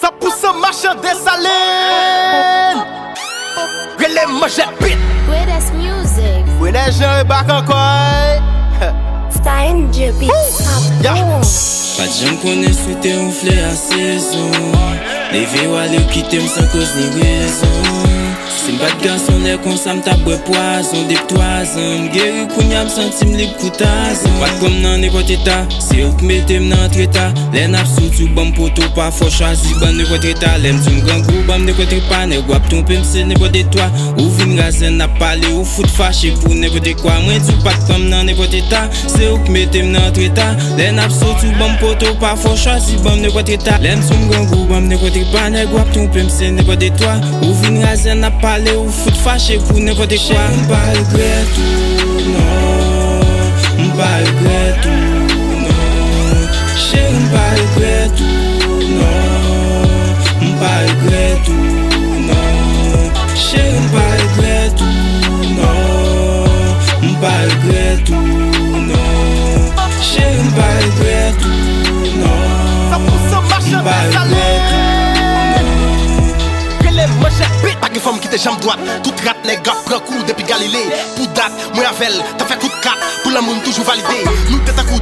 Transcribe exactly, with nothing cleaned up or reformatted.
San pou san machann Desalin. Rele manjèt bit. Greatest music. Mwen nèg jan e bak ankò, ey. Star N J Beats. Ya. Pa t janm konnen swete yon flè a sezon. Leve w ale w kite m san koz ni rezon. Si m pa t gason lè konsa m t ap bwè pwazon. Depi twazan m geri kounye a m santi m lib kou Tazan. Ou pa t pran m nan nenpòt eta, se ou k mete m nan antre ta. Lè n ap soti w ban m poto pa fò chwazi ban m nenpòt eta. Lè m di w m grangou ban m nenpòt repa, nèg w ap twonpe m se nenpòt de twa. Ou vin razè n ap pale, ou fout fache pou nenpòt de kwa. Mwen di w pa t pran m nan nenpòt eta, se ou k mete m nan antre ta. Lè n ap soti w ban m poto pa fò chwazi ban m nenpòt eta. Lè m di w m grangou ban m nenpòt repa, nèg w ap twonpe m se nenpòt de twa. Ou vin razè n ap pale, ou fout fache pou nenpòt de kwa. Cheri m pa regrèt ou non, m pa regrèt ou non. Cheri m pa regrèt ou non, m pa regrèt ou non. Cheri m pa regrèt ou non, m pa regrèt ou non. Cheri m pa regrèt ou non, San pou san m machann pa regrèt ou Desalin. non. Rele manjèt bit. Pa gen fanm ki te janm dwat. Tout rat nèg ap pran kou depi Galile. Pou dat, mwen avè l, t ap fè kout kat. Pou lanmou n toujou valide. Nou te tankou